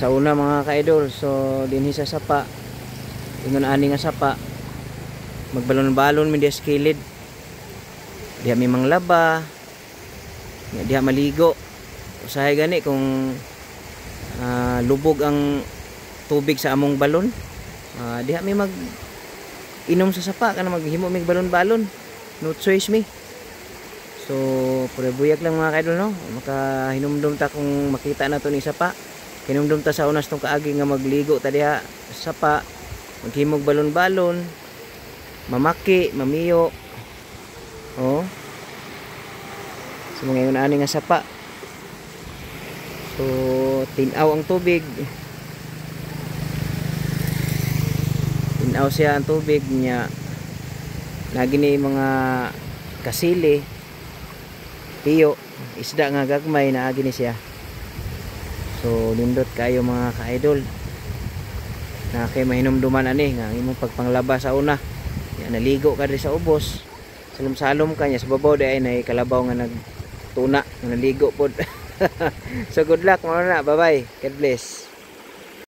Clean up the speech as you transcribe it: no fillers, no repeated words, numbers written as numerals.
Sa una, mga ka-idol, so dinhi sa sapa, ingon ani nga sapa, magbalon-balon mi diha sa kilid. Diha mi manglaba, nya diha maligo. Usahay gani kung lubog ang tubig sa among balon. Diha mi mag inom sa sapa kana maghimo mig balon-balon. No choice mi. So, puro buyag lang, mga ka-idol, no. Makahinumdum ta kung makita na to ni sapa. Hinumdum ta sa unas tong kaagi nga magligo ta diha sa sapa, maghimog balon-balon, mamaki, mamiyo. Oh. So mga ingon ani nga sapa. So tin-aw ang tubig. Tin-aw siya ang tubig niya. Lagi ni mga kasili, tiyo, isda nga gagmay naagi ni siya. So nindot kayo, mga ka-idol. Na kay mahinumduman ani nga ang imong pagpanglaba sa una. Ya, naligo ka diri sa ubos. Salom-salom ka niya sa babaw di ay nay kalabaw nga nagtuna nga naligo pod. So good luck mga na. Bye bye. God bless.